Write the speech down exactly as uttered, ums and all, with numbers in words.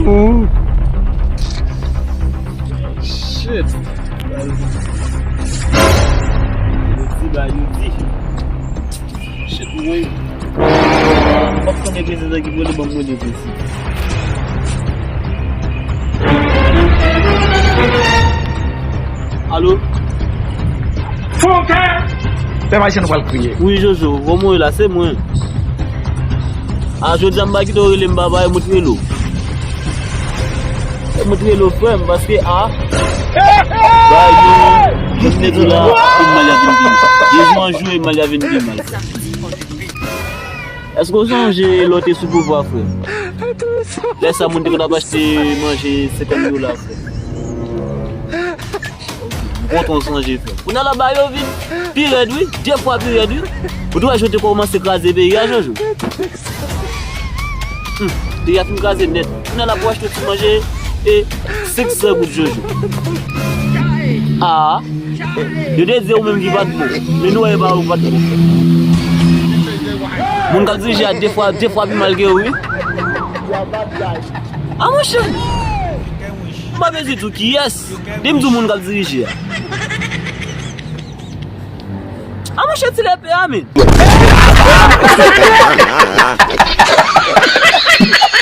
Ooh. Shit. Yo di, ba, yo di. Shit, mwen. M ap konnen gen zenzè ki vole, ban m rele prensip. Alo? Fè mache nou pral kriye. Wi, Jojo, kòman w ye la? Se mwen. A, jodi a m pa kite w rele m, papa, e mwen ki rele w. E mwen ki rele w, frè m, paske, a, ba, yo, yo vin di la, vin mal, ya vin pi mal. Yo jwe an jwe, mal, ya vin pi mal. Èske w sonje lè w te sou pouvwa, frè? Lè sa, moun te konn ap achte manje senkant dola, frè. M kontan w sonje, frè. Kounye a la, bagay yo vin pi rèd, wi. De fwa pi rèd, wi. Ou te wè jan yo te kòmanse kraze peyi a, Jojo? Hmm, peyi a fin kraze nèt. Kounye a la, pou w achte yon ti manje, e senk san goud, Jojo. A, yo te di ou menm ki pa t bon. Men nou wè, e pa ou pa t bon. Moun k ap dirije a de fwa, de fwa pi mal ke ou, wi. A, monchè. M pa bezwen di w kiyès. Di m di w moun k ap dirije a. A, monchè, ti lèpe a, men.